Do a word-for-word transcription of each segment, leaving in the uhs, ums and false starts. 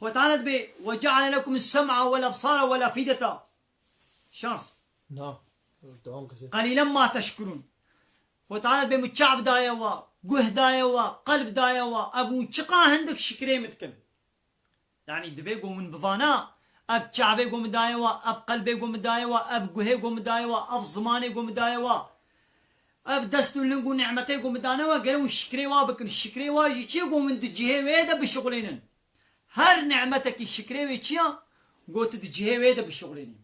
Xwe Teala dibê, "Ve ceale lekum sem'a vel ebsara vel efîdeta." Şans. Na. Devam kesin. "Qelîlen ma teşkurûn." Xwe Teala dibê, "Min çav daye wa, guh daye wa, qelb daye wa, ev hûn çiqa hindik şikrê min dikin." Yanî dibê ku min bivana, ev çavê ku min daye wa, ev qelbê ku min daye wa, ev guhê ku min daye wa, ev zimanê ku min daye wa, ev dest û ling û nimetê ku min dane wa, gere hûn şikrê wa bikin. Şikrê wa jî çi ye? Ku min di cihê wê de bişuxulênin. Her nimetekî şikrê wê çi ya? Ku tu di cihê wê de bişuxulênî.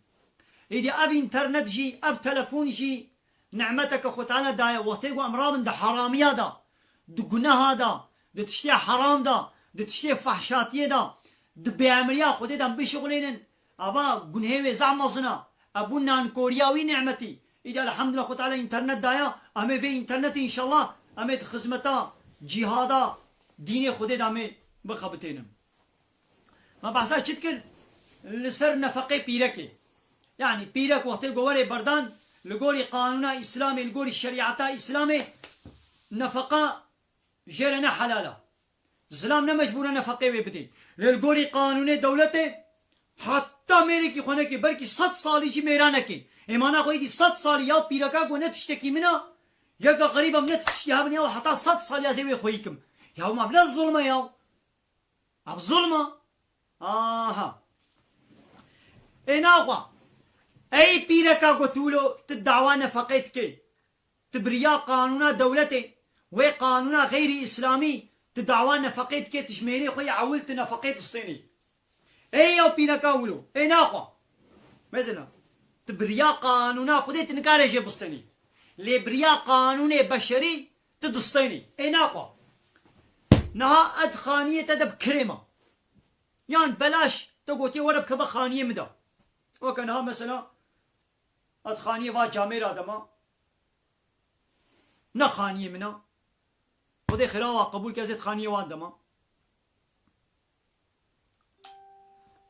Êdî ev înternet jî, ev telefon jî, Nimeteke Xwe Teala daye, wextê ku em rabin di heramiya de, di guneha de, di tiştê heram de, di tiştê fehşatiyê de, di bêemriya Xwedê de em bişuxulênin, ava gunhê wê zehf mezin e. Ev bû nankoriya wî nimetî. Îdî elhamdulillah Xwe Teala înternet daye, em ê vê înternetê înşallah, em ê di xizmeta cîhada dînê Xwedê de em ê bixebitênin. Me behsa çi dikir? Li ser nefeqê pîrekê. Yanî pîrek wextê ku were berdan, li gorî qanûna Îslamê, li gorî şerîeta Îslamê nefeqa jê re ne helal e. Zilam ne mecbûr e nefeqê wê bidê. Lê li gorî qanûnê dewletê heta mêrekî xwe nekê, belkî sed salî jî mêra nekê. Êmana xwe êdî sed salî ya pîreka ku ne tiştekî min e, yeka xerîb em ne tiştî hebin ya heta sed salî ez ê wê xweyî kim. Ya ma bile zulm e ya. Ev zulm e. Aha. Ê naxwe. Ey pîreka ku tu wilo tu dawa nefeqê dikê. Tu bi riya qanûna dewletê, wê qanûna xeyrî îslamî, tu dawa nefeqê dikê, tu ji mêrê xwe yê ewil tu nefeqê distênî. Ê ya pîreka wilo. Ê naxwe. Mesela, tu bi riya qanûna Xwedê tu nikarê jê bistênî. Lê bi riya qanûnê beşerî tu distênî. Ê naxwe. Niha ez xaniyê te de bi kirê me. Yan belaş te gotiye were bikeve xaniyê min de. Weke niha mesela ez xaniyê va camêra de me. Ne xaniyê min e. Xwedê xêra wa qebûl ke ez ê xaniyê wan de me.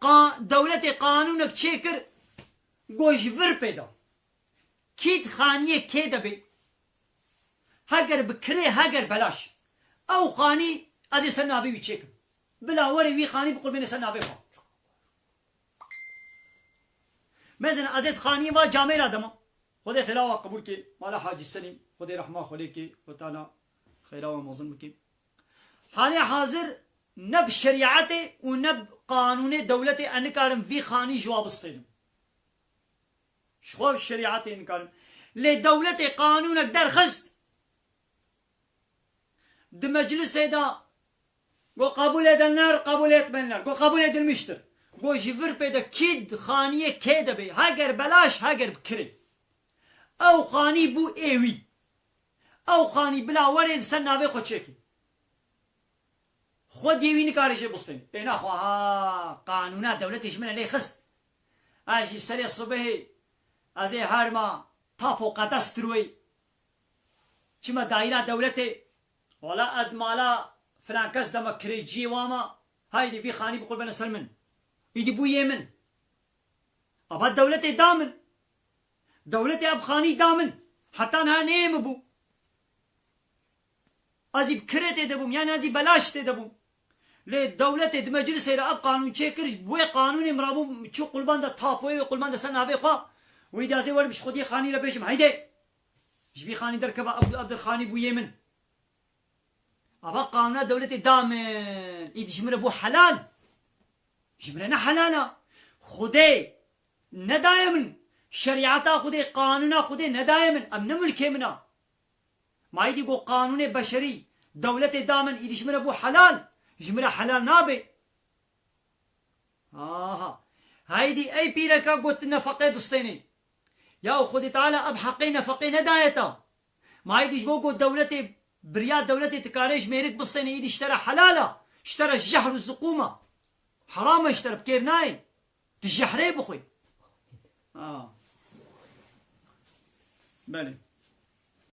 Qa-, dewletê qanûnek çêkir, got ji vir pê de. Kî di xaniyê kê de bê? Heger bi kirê, heger belaş. Ew xanî ez ê ser navê wî çêkim. Bila were wî xanî biqurbêne ser navê xwe. Mezin ez ê di xaniyê va camêra de me. Xwedê xêra wa qebûl kê. Mala Hacî Selîm, Xwedê rehma xwe lê kê. Xwetana xêra wa mezin bikê. Halê hazir ne bi şerîetê û ne bi qanûnê dewletê ez nikarim vî xanî ji wa bistênim. Ji xwe şerîetê nikarim. Lê dewletê qanûnek derxist. Di meclisê de got, "Qebûl edenler, qebûl etmeyenler." Got, "Qebûl edilmiştir." Got, "Ji vir pê de kî di xaniyê kê de bê, heger belaş, heger bi kirê." Ew xanî bû ê wî. Ew xanî bila were li ser navê xwe çêkî. Xwediyê wî nikare jê bistên. Ê naxwe ha, qanûna dewletê ji min re lê xist. Ez jî serê sibehê, ez ê herma tapo qedes tirwey. Çima daîra dewletê? Wala ez mala filan kes de me kirê ciyê wa me. Haydî vî xanî biqurbene ser min. Îdî bû yê min. Ava dewletê da min. Dewletê ev xanî da min. Heta niha neyê min bû. Ez jî bi kirê tê de bûm, yanî ez jî belaş tê de bûm. Lê dewletê di meclisê re ev qanûn çêkir, ji wê qanûnê min rabû çû qulban de tapoyê wê qulban de ser navê xwe. Wî de ez ê werim ji xwediyê xanî re bêjim, heyde. Ji vî xanî derkeva ev, ev der xanî bû yê min. Ava qanûna dewletê da min, îdî ji min re bû helal. Ji min re ne helal a. Xwedê nedaye min. Şerîeta Xwedê, qanûna Xwedê nedaye min. Em ne milkê min a. Ma îdî got qanûnê beşerî, dewletê da min, îdî ji min re bû helal. Ji min re helal nabe. Aha. Heydî ey pîreka got tu nefeqê distênê. Ya Xwedê Teala ev heqê nefeqê nedaye te. Ma îdî ji bo ku dewletê, biriya dewletê tu karê ji mêrik bistênê, îdî ji te re helal a. Ji te re jehr û ziqûm a. Heram e ji te re, bi kêr nayê. Tu jehrê bixwê. Ha. Belê.